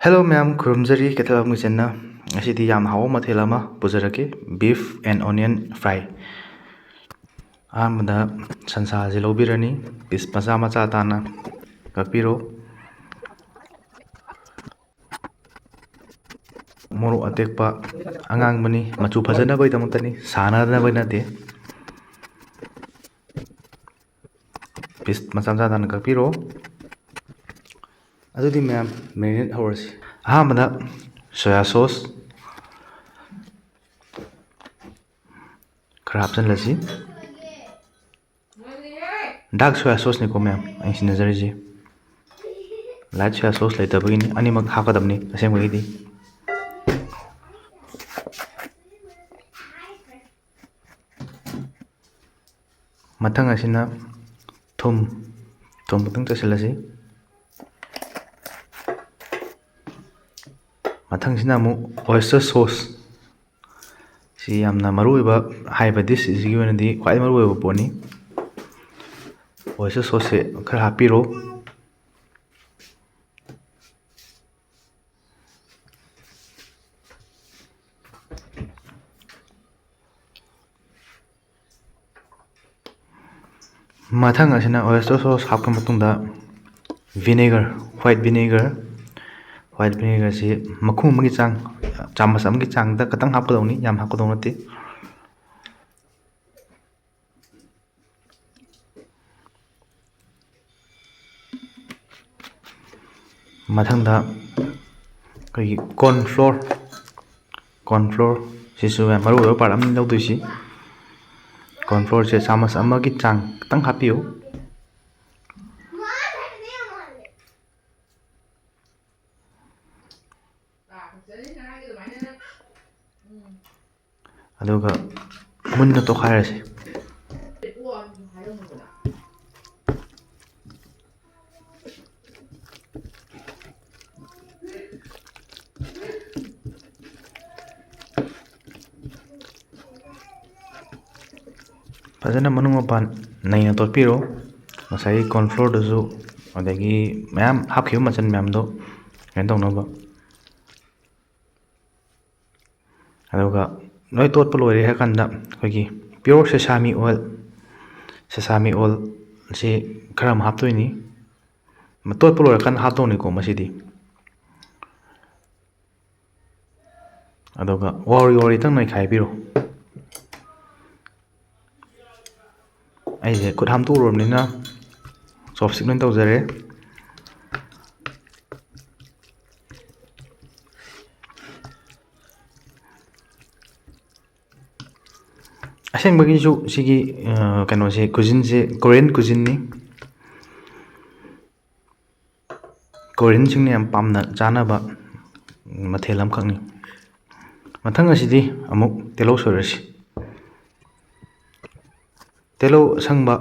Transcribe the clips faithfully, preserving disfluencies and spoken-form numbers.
Hello ꯃꯌꯥꯝ, ꯈꯨꯔꯨꯝꯖꯔꯤ ꯀꯩꯊꯦꯜ ꯐꯝꯒꯤ ꯆꯦꯟꯅ꯫ ꯉꯁꯤꯗꯤ ꯌꯥꯝ ꯍꯥꯎꯕ ꯃꯊꯦꯜ ꯑꯃ ꯄꯨꯖꯔꯛꯀꯦ, beef and onion fry꯫ ꯑꯍꯥꯟꯕꯗ ꯁꯟꯁꯥꯁꯦ ꯂꯧꯕꯤꯔꯅꯤ, piece ꯃꯆꯥ ꯃꯆꯥ ꯇꯥꯅ ꯀꯛꯄꯤꯔꯣ꯫ ꯃꯣꯔꯣꯛ ꯑꯇꯦꯛꯄ ꯑꯉꯥꯡꯕꯅꯤ, ꯃꯆꯨ ꯐꯖꯅꯕꯒꯤꯗꯃꯛꯇꯅꯤ, ꯁꯥꯅꯅꯕ ꯅꯠꯇꯦ꯫ Piece ꯃꯆꯥ ꯃꯆꯥ ꯇꯥꯅ ꯀꯛꯄꯤꯔꯣ꯫ ꯑꯗꯨꯗꯤ ꯃꯌꯥꯝ, marinate ꯍꯧꯔꯁꯤ꯫ ꯑꯍꯥꯟꯕꯗ soya sauce ꯈꯔ ꯍꯥꯞꯆꯤꯜꯂꯁꯤ꯫ Dark soya sauce ꯅꯤꯀꯣ ꯃꯌꯥꯝ ꯑꯩꯅ ꯁꯤꯖꯤꯟꯅꯖꯔꯤꯁꯦ꯫ Light soya sauce ꯂꯩꯇꯕꯒꯤꯅꯤ, ꯑꯅꯤꯃꯛ ꯍꯥꯞꯀꯗꯕꯅꯤ ꯑꯁꯦꯡꯕꯒꯤꯗꯤ꯫ ꯃꯊꯪ ꯑꯁꯤꯅ ꯊꯨꯝ, ꯊꯨꯝ ꯈꯤꯇꯪ ꯆꯥꯏꯁꯤꯜꯂꯁꯤ꯫ ꯃꯊꯪꯁꯤꯅ ꯑꯃꯨꯛ oyster sauce꯫ ꯁꯤ ꯌꯥꯝꯅ ꯃꯔꯨꯑꯣꯏꯕ, ꯍꯥꯏꯔꯤꯕ dish ꯑꯁꯤꯒꯤ ꯑꯣꯏꯅꯗꯤ ꯈ꯭ꯋꯥꯏ ꯃꯔꯨꯑꯣꯏꯕ ꯄꯣꯠꯅꯤ꯫ Oyster sauce ꯁꯦ ꯈꯔ ꯍꯥꯞꯄꯤꯔꯣ꯫ ꯃꯊꯪ ꯑꯁꯤꯅ oyster sauce ꯍꯥꯞꯄ ꯃꯇꯨꯡꯗ vinegar, white vinegar, white vinegar ꯁꯤ ꯃꯈꯨꯝ ꯑꯃꯒꯤ ꯆꯥꯡ, ꯆꯥꯃꯁ ꯑꯃꯒꯤ ꯆꯥꯡꯗ ꯈꯇꯪ ꯍꯥꯞꯀꯗꯧꯅꯤ, ꯌꯥꯝ ꯍꯥꯞꯀꯗꯧ ꯅꯠꯇꯦ꯫ ꯃꯊꯪꯗ ꯑꯩꯈꯣꯏꯒꯤ corn flour, corn flour ꯁꯤꯁꯨ ꯌꯥꯝ ꯃꯔꯨ ꯑꯣꯏꯕ part ꯑꯃꯅꯤ ꯂꯧꯗꯣꯏꯁꯤ꯫ Corn flour ꯁꯦ ꯆꯥꯃꯁ ꯑꯃꯒꯤ ꯆꯥꯡ ꯈꯤꯇꯪ ꯍꯥꯞꯄꯤꯌꯨ꯫ ꯑꯗꯨꯒ ꯃꯨꯟꯅ ꯇꯣꯠꯈꯥꯏꯔꯁꯤ꯫ ꯐꯖꯅ ꯃꯅꯨꯡ ꯃꯄꯥꯟ ꯅꯩꯅ ꯇꯣꯠꯄꯤꯔꯣ꯫ ꯉꯁꯥꯏꯒꯤ corn flour ꯗꯨꯁꯨ, ꯑꯗꯒꯤ ꯃꯌꯥꯝ ꯍꯥꯞꯈꯤꯕ ꯃꯆꯜ ꯃꯌꯥꯝꯗꯣ ꯁꯨꯃꯥꯏꯅ ꯇꯧꯅꯕ꯫ ꯑꯗꯨꯒ ꯂꯣꯏ ꯇꯣꯠꯄ ꯂꯣꯏꯔꯦ ꯍꯥꯏ ꯀꯥꯟꯗ ꯑꯩꯈꯣꯏꯒꯤ pure sesame oil, sesame oil ꯁꯤ ꯈꯔ ꯑꯃ ꯍꯥꯞꯇꯣꯏꯅꯤ꯫ ꯇꯣꯠꯄ ꯂꯣꯏꯔꯀꯥꯟꯗ ꯍꯥꯞꯇꯧꯅꯤꯀꯣ ꯃꯁꯤꯗꯤ꯫ ꯑꯗꯨꯒ ꯋꯥꯎꯔꯤ ꯋꯥꯎꯔꯤꯇꯪ ꯅꯩꯈꯥꯏꯕꯤꯔꯣ꯫ ꯑꯩꯁꯦ ꯈꯨꯠ ꯍꯥꯝꯗꯣꯛꯎꯔꯕꯅꯤꯅ chopstick ꯂꯣꯏ ꯇꯧꯖꯔꯦ꯫ ꯑꯁꯦꯡꯕꯒꯤꯁꯨ ꯁꯤꯒꯤ, ꯑ, ꯀꯩꯅꯣꯁꯦ, cuisineꯁꯦ Korean cuisineꯅꯤ꯫ Koreanꯁꯤꯡꯅ ꯌꯥꯝ ꯄꯥꯝꯅ ꯆꯥꯅꯕ ꯃꯊꯦꯜ ꯑꯃꯈꯛꯅꯤ꯫ ꯃꯊꯪ ꯑꯁꯤꯗꯤ ꯑꯃꯨꯛ ꯇꯤꯜꯍꯧ ꯁꯣꯏꯔꯁꯤ꯫ ꯇꯤꯜꯍꯧ ꯑꯁꯪꯕ,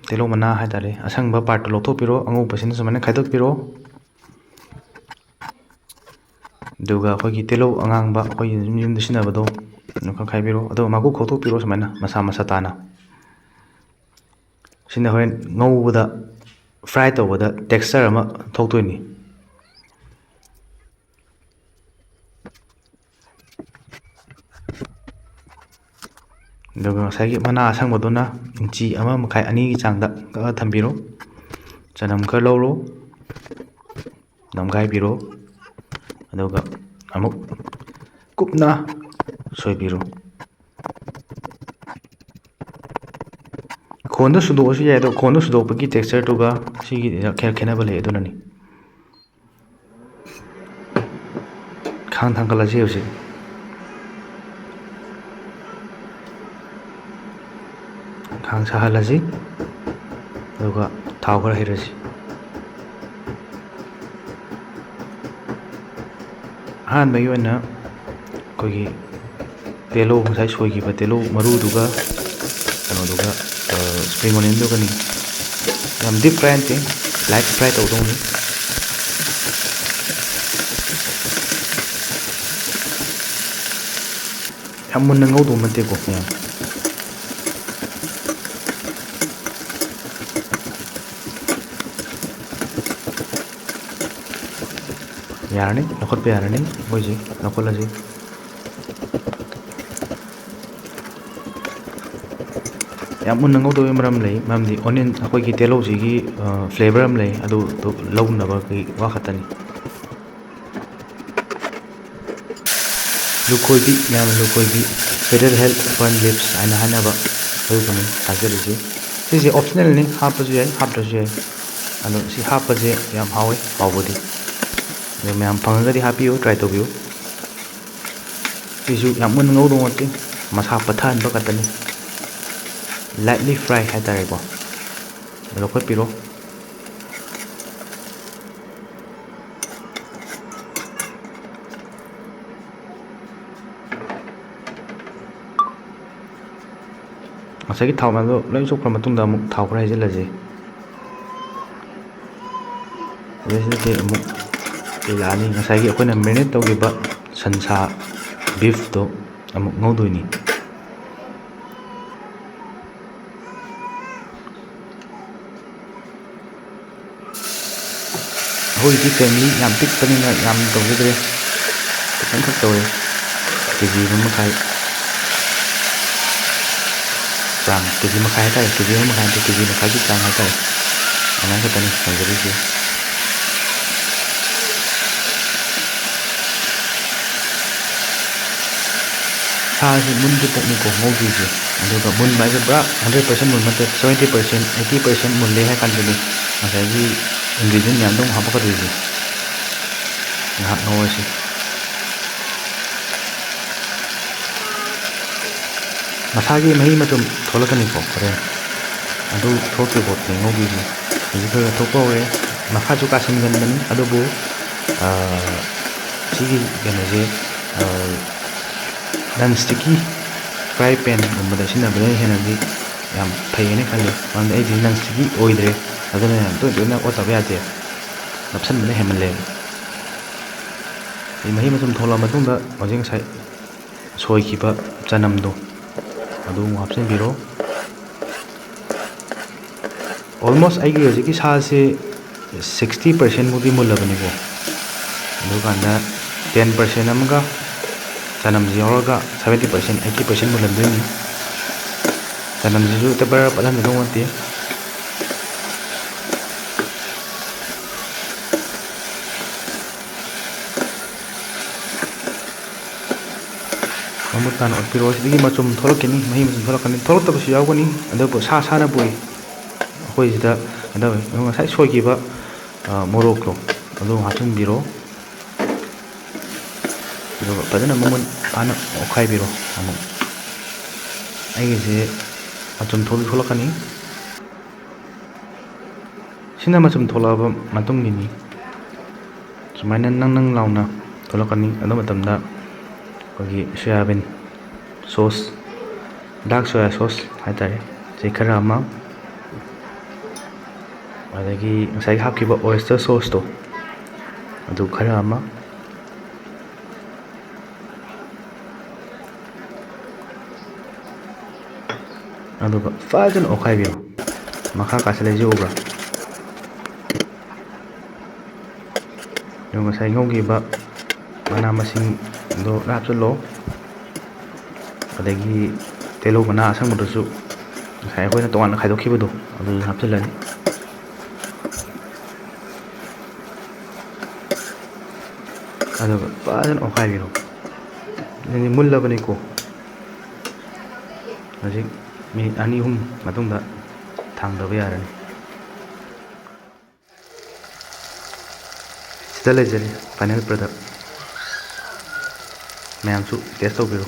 ꯇꯤꯜꯍꯧ ꯃꯅꯥ ꯍꯥꯏꯇꯥꯔꯦ, ꯑꯁꯪꯕ partꯇꯨ ꯂꯧꯊꯣꯛꯄꯤꯔꯣ, ꯑꯉꯧꯕꯁꯤꯅ ꯁꯨꯃꯥꯏꯅ ꯈꯥꯏꯗꯣꯛꯄꯤꯔꯣ꯫ ꯑꯗꯨꯒ ꯑꯩꯈꯣꯏꯒꯤ ꯇꯤꯜꯍꯧ ꯑꯉꯥꯡꯕ, ꯑꯩꯈꯣꯏꯒꯤ ꯌꯨꯝ ꯌꯨꯝꯗ ꯁꯤꯖꯤꯟꯅꯕꯗꯣ, ꯑꯗꯨ ꯈꯔ ꯈꯥꯏꯕꯤꯔꯣ꯫ ꯑꯗꯨꯒ ꯃꯀꯨ ꯈꯣꯛꯇꯣꯛꯄꯤꯔꯣ ꯁꯨꯃꯥꯏꯅ ꯃꯁꯥ ꯃꯁꯥ ꯇꯥꯅ꯫ ꯁꯤꯅ ꯍꯣꯔꯦꯟ ꯉꯧꯕꯗ, fry ꯇꯧꯕꯗ texture ꯑꯃ ꯊꯣꯛꯇꯣꯏꯅꯤ꯫ ꯑꯗꯨꯒ ꯉꯁꯥꯏꯒꯤ ꯃꯅꯥ ꯑꯁꯪꯕꯗꯨꯅ ꯏꯟꯆꯤ ꯑꯃ ꯃꯈꯥꯏ, ꯑꯅꯤꯒꯤ ꯆꯥꯡꯗ ꯀꯛꯑ ꯊꯝꯕꯤꯔꯣ꯫ ꯆꯅꯝ ꯈꯔ ꯂꯧꯔꯣ, ꯅꯝꯈꯥꯏꯕꯤꯔꯣ, ꯑꯗꯨꯒ ꯑꯃꯨꯛ ꯀꯨꯞꯅ ꯁꯣꯏꯕꯤꯔꯣ꯫ ꯈꯣꯟꯗ ꯁꯨꯗꯣꯛꯑꯁꯨ ꯌꯥꯏ, ꯑꯗꯣ ꯈꯣꯟꯗ ꯁꯨꯗꯣꯛꯄꯒꯤ textureꯗꯨꯒ ꯁꯤꯒꯤ ꯈꯦ-, ꯈꯦꯠꯅꯕ ꯂꯩ, ꯑꯗꯨꯅꯅꯤ꯫ ꯈꯥꯡ ꯊꯥꯡꯒꯠꯂꯁꯤ ꯍꯧꯖꯤꯛ꯫ ꯈꯥꯡ ꯁꯥꯍꯜꯂꯁꯤ, ꯑꯗꯨꯒ ꯊꯥꯎ ꯈꯔ ꯍꯩꯔꯁꯤ꯫ ꯑꯍꯥꯟꯕꯒꯤ ꯑꯣꯏꯅ ꯑꯩꯈꯣꯏꯒꯤ ꯇꯤꯜꯍꯧ, ꯉꯁꯥꯏ ꯁꯣꯏꯈꯤꯕ ꯇꯤꯜꯍꯧ ꯃꯔꯨꯗꯨꯒ ꯀꯩꯅꯣꯗꯨꯒ, ꯑ, spring onionꯗꯨꯒꯅꯤ꯫ ꯌꯥꯝ deep fry ꯅꯠꯇꯦ, light fry ꯇꯧꯗꯧꯅꯤ꯫ ꯌꯥꯝ ꯃꯨꯟꯅ ꯉꯧꯗꯧ ꯅꯠꯇꯦꯀꯣ, ꯃꯌꯥꯝ꯫ ꯌꯥꯔꯅꯤ, ꯂꯧꯈꯠꯄ ꯌꯥꯔꯅꯤ꯫ ꯑꯩꯈꯣꯏꯁꯦ ꯂꯧꯈꯠꯂꯁꯤ꯫ ꯌꯥꯝ ꯃꯨꯟꯅ ꯉꯧꯗꯕꯒꯤ ꯃꯔꯝ ꯂꯩ, ꯃꯔꯝꯗꯤ ꯑꯣꯅꯤꯌꯟ, ꯑꯩꯈꯣꯏꯒꯤ ꯇꯤꯜꯍꯧꯁꯤꯒꯤ, ꯑ, ꯐ꯭ꯂꯦꯕꯔ ꯑꯃ ꯂꯩ, ꯑꯗꯨꯗꯣ ꯂꯧꯅꯕꯒꯤ ꯋꯥ ꯈꯛꯇꯅꯤ꯫ ꯂꯨꯈꯣꯏꯕꯤ, ꯃꯌꯥꯝꯅ ꯂꯨꯈꯣꯏꯕꯤ, Federal Health Fern Leaves ꯍꯥꯏꯅ ꯍꯥꯏꯅꯕ, ꯑꯗꯨꯗꯨꯅꯤ ꯊꯥꯛꯆꯔꯤꯁꯦ꯫ ꯁꯤꯁꯦ ꯑꯣꯞꯁꯅꯦꯜꯅꯤ, ꯍꯥꯞꯄꯁꯨ ꯌꯥꯏ, ꯍꯥꯞꯇ꯭ꯔꯁꯨ ꯌꯥꯏ꯫ ꯑꯗꯣ ꯁꯤ ꯍꯥꯞꯄꯁꯦ ꯌꯥꯝ ꯍꯥꯎꯋꯦ, ꯍꯥꯎꯕꯗꯤ꯫ ꯑꯗꯣ ꯃꯌꯥꯝ ꯐꯪꯉꯒꯗꯤ ꯍꯥꯞꯄꯤꯌꯨ, ꯇ꯭ꯔꯥꯏ ꯇꯧꯕꯤꯌꯨ꯫ ꯁꯤꯁꯨ ꯌꯥꯝ ꯃꯨꯟꯅ ꯉꯧꯗꯧ ꯅꯠꯇꯦ, ꯃꯁꯥ ꯄꯠꯊꯍꯟꯕ ꯈꯛꯇꯅꯤ, ꯂꯥꯏꯠꯂꯤ ꯐ꯭ꯔꯥꯏ ꯍꯥꯏꯇꯥꯔꯦꯀꯣ꯫ ꯑꯗꯣ ꯂꯧꯈꯠꯄꯤꯔꯣ꯫ ꯉꯁꯥꯏꯒꯤ ꯊꯥꯎ ꯃꯌꯥꯝꯗꯣ ꯂꯣꯏ ꯆꯨꯞꯈ꯭ꯔ ꯃꯇꯨꯡꯗ ꯑꯃꯨꯛ ꯊꯥꯎ ꯈꯔ ꯍꯩꯖꯤꯜꯂꯁꯤ꯫ ꯑꯗꯩꯁꯤꯗꯗꯤ ꯑꯃꯨꯛ ꯀꯩꯂꯥꯅꯤ, ꯉꯁꯥꯏꯒꯤ ꯑꯩꯈꯣꯏꯅ ꯃꯦꯔꯤꯅꯦꯠ ꯇꯧꯈꯤꯕ ꯁꯟꯁꯥ, ꯕꯤꯐꯇꯣ ꯑꯃꯨꯛ ꯉꯧꯗꯣꯏꯅꯤ꯫ ꯑꯩꯈꯣꯏꯒꯤꯗꯤ ꯐꯦꯃꯤꯂꯤ ꯌꯥꯝ ꯄꯤꯛꯄꯅꯤꯅ ꯌꯥꯝ ꯇꯧꯖꯗ꯭ꯔꯦ, ꯈꯤꯇꯪꯈꯛ ꯇꯧꯔꯦ꯫ ꯀꯦ ꯖꯤ ꯑꯃ ꯃꯈꯥꯏ ꯆꯥꯡ, ꯀꯦ ꯖꯤ ꯃꯈꯥꯏ ꯍꯥꯏꯇꯥꯔꯦ, ꯀꯦ ꯖꯤ ꯑꯃ ꯃꯈꯥꯏ ꯅꯠꯇꯦ, ꯀꯦ ꯖꯤ ꯃꯈꯥꯏꯒꯤ ꯆꯥꯡ ꯍꯥꯏꯇꯥꯔꯦ, ꯑꯗꯨꯃꯥꯏꯅ ꯈꯛꯇꯅꯤ ꯇꯧꯖꯔꯤꯁꯦ꯫ ꯁꯥꯁꯤ ꯃꯨꯟꯗ꯭ꯔꯤꯐꯥꯎꯅꯤꯀꯣ ꯉꯧꯗꯣꯏꯁꯦ, ꯑꯗꯨꯒ ꯃꯨꯟꯕ ꯍꯥꯏꯁꯦ ꯄꯨꯔꯥ ꯍꯟꯗ꯭ꯔꯦꯠ ꯄꯥꯔꯁꯦꯟ ꯃꯨꯟꯕ ꯅꯠꯇꯦ, ꯁꯕꯦꯟꯇꯤ ꯄꯥꯔꯁꯦꯟ, ꯑꯩꯠꯇꯤ ꯄꯥꯔꯁꯦꯟ ꯃꯨꯜꯂꯦ ꯍꯥꯏ ꯀꯥꯟꯗꯗꯤ ꯉꯁꯥꯏꯒꯤ ꯏꯟꯒ꯭ꯔꯤꯗꯤꯌꯦꯟ ꯃꯌꯥꯝꯗꯣ ꯑꯃꯨꯛ ꯍꯥꯞꯄꯛꯀꯗꯣꯏꯁꯦ꯫ ꯉꯥꯏꯍꯥꯛ ꯉꯧꯔꯁꯤ꯫ ꯃꯁꯥꯒꯤ ꯃꯍꯤ ꯃꯆꯨꯝ ꯊꯣꯛꯂꯛꯀꯅꯤꯀꯣ ꯍꯣꯔꯦꯟ, ꯑꯗꯨ ꯊꯣꯛꯇ꯭ꯔꯤꯐꯥꯎꯗꯤ ꯉꯧꯗꯣꯏꯁꯦ꯫ ꯍꯧꯖꯤꯛ ꯈꯔ ꯈꯔ ꯊꯣꯛꯄ ꯍꯧꯔꯦ, ꯃꯈꯥꯁꯨ ꯀꯥꯁꯤꯟꯒꯟꯕꯅꯤ, ꯑꯗꯨꯕꯨ, ꯑꯥ, ꯁꯤꯒꯤ ꯀꯩꯅꯣꯁꯦ, ꯑꯥ, ꯅꯟ ꯁ꯭ꯇꯤꯛꯀꯤ ꯐ꯭ꯔꯥꯏ ꯄꯦꯟꯒꯨꯝꯕꯗ ꯁꯤꯖꯤꯟꯅꯕꯅ ꯍꯦꯟꯅꯗꯤ ꯌꯥꯝ ꯐꯩꯌꯦꯅ ꯈꯜꯂꯤ, ꯃꯔꯝꯗꯤ ꯑꯩꯗꯤ ꯅꯟ ꯁ꯭ꯇꯤꯛꯀꯤ ꯑꯣꯏꯗ꯭ꯔꯦ, ꯑꯗꯨꯅ ꯌꯥꯝ ꯇꯣꯏ ꯇꯣꯏꯅ ꯑꯣꯠꯇꯕ ꯌꯥꯗꯦ, ꯅꯞꯁꯟꯕꯅ ꯍꯦꯟꯃꯜꯂꯦꯕ꯫ ꯑꯗꯩ ꯃꯍꯤ ꯃꯆꯨꯝ ꯊꯣꯛꯂꯛꯑ ꯃꯇꯨꯡꯗ ꯍꯧꯖꯤꯛ ꯉꯁꯥꯏ ꯁꯣꯏꯈꯤꯕ ꯆꯅꯝꯗꯣ ꯑꯗꯨ ꯑꯃꯨꯛ ꯍꯥꯞꯆꯤꯟꯕꯤꯔꯣ꯫ Almost ꯑꯩꯒꯤ ꯍꯧꯖꯤꯛꯀꯤ ꯁꯥꯁꯦ sixty percent ꯃꯨꯛꯇꯤ ꯃꯨꯜꯂꯕꯅꯤꯀꯣ꯫ ꯑꯗꯨꯀꯥꯟꯗ ten percent ꯑꯃꯒ ꯆꯅꯝꯁꯤ ꯌꯥꯎꯔꯒ seventy percent, eighty percent ꯃꯨꯜꯍꯟꯗꯣꯏꯅꯤ꯫ ꯆꯅꯝꯁꯤꯁꯨ ꯍꯦꯛꯇ ꯕꯔ ꯄꯠꯍꯟꯒꯗꯧ ꯅꯠꯇꯦ꯫ ꯃꯃꯨꯠ ꯇꯥꯅ ꯑꯣꯠꯄꯤꯔꯣ꯫ ꯁꯤꯗꯒꯤ ꯃꯆꯨꯝ ꯊꯣꯛꯂꯛꯀꯅꯤ, ꯃꯍꯤ ꯃꯆꯨꯝ ꯊꯣꯛꯂꯛꯀꯅꯤ꯫ ꯊꯣꯛꯂꯛꯇꯕꯁꯨ ꯌꯥꯎꯒꯅꯤ, ꯑꯗꯨꯕꯨ ꯁꯥ ꯁꯥꯅ ꯄꯨꯏ꯫ ꯑꯩꯈꯣꯏ ꯁꯤꯗ ꯀꯩꯗꯧꯋꯦ? ꯑꯗꯨ ꯉꯁꯥꯏ ꯁꯣꯏꯈꯤꯕ, ꯑ, ꯃꯣꯔꯣꯛꯇꯣ ꯑꯗꯨ ꯍꯥꯞꯆꯤꯟꯕꯤꯔꯣ꯫ ꯑꯗꯨꯒ ꯐꯖꯅ ꯃꯃꯨꯠ ꯐꯥꯅ ꯑꯣꯠꯈꯥꯏꯕꯤꯔꯣ꯫ ꯑꯃꯨꯛ ꯑꯩꯒꯤꯁꯦ ꯃꯆꯨꯝ ꯊꯣꯛꯇꯤ ꯊꯣꯛꯂꯛꯀꯅꯤ꯫ ꯁꯤꯅ ꯃꯆꯨꯝ ꯊꯣꯛꯂꯛꯑꯕ ꯃꯇꯨꯡꯒꯤꯅꯤ꯫ ꯁꯨꯃꯥꯏꯅ ꯅꯪ ꯅꯪ ꯂꯥꯎꯅ ꯊꯣꯛꯂꯛꯀꯅꯤ꯫ ꯑꯗꯨ ꯃꯇꯝꯗ ꯑꯩꯈꯣꯏꯒꯤ ꯁꯣꯌꯥꯕꯤꯟ ꯁꯣꯁ, ꯗꯥꯔꯛ ꯁꯣꯌꯥ ꯁꯣꯁ ꯍꯥꯏꯇꯥꯔꯦ, ꯁꯤ ꯈꯔ ꯑꯃ, ꯑꯗꯒꯤ ꯉꯁꯥꯏꯒꯤ ꯍꯥꯞꯈꯤꯕ ꯑꯣꯌꯦꯁꯇꯔ ꯁꯣꯁꯇꯣ ꯑꯗꯨ ꯈꯔ ꯑꯃ, ꯑꯗꯨꯒ ꯐꯖꯅ ꯑꯣꯠꯈꯥꯏꯕꯤꯔꯣ꯫ ꯃꯈꯥ ꯀꯥꯁꯤꯜꯂꯛꯏꯁꯦ ꯎꯕ꯭ꯔꯥ? ꯑꯗꯨꯒ ꯉꯁꯥꯏ ꯉꯧꯈꯤꯕ ꯃꯅꯥ ꯃꯁꯤꯡꯗꯣ ꯍꯥꯞꯆꯤꯜꯂꯣ꯫ ꯑꯗꯒꯤ ꯇꯤꯜꯍꯧ ꯃꯅꯥ ꯑꯁꯪꯕꯗꯨꯁꯨ, ꯉꯁꯥꯏ ꯑꯩꯈꯣꯏꯅ ꯇꯣꯉꯥꯟꯅ ꯈꯥꯏꯗꯣꯛꯈꯤꯕꯗꯣ, ꯑꯗꯨꯁꯨ ꯍꯥꯞꯆꯤꯜꯂꯅꯤ꯫ ꯑꯗꯨꯒ ꯐꯖꯅ ꯑꯣꯠꯈꯥꯏꯕꯤꯔꯣ꯫ ꯑꯗꯨꯗꯤ ꯃꯨꯜꯂꯕꯅꯤꯀꯣ꯫ ꯍꯧꯖꯤꯛ ꯃꯤꯅꯤꯠ ꯑꯅꯤ ꯑꯍꯨꯝ ꯃꯇꯨꯡꯗ ꯊꯥꯡꯊꯕ ꯌꯥꯔꯅꯤ꯫ ꯁꯤꯗ ꯂꯩꯖꯔꯦ final product꯫ ꯃꯌꯥꯝꯁꯨ taste ꯇꯧꯕꯤꯔꯣ꯫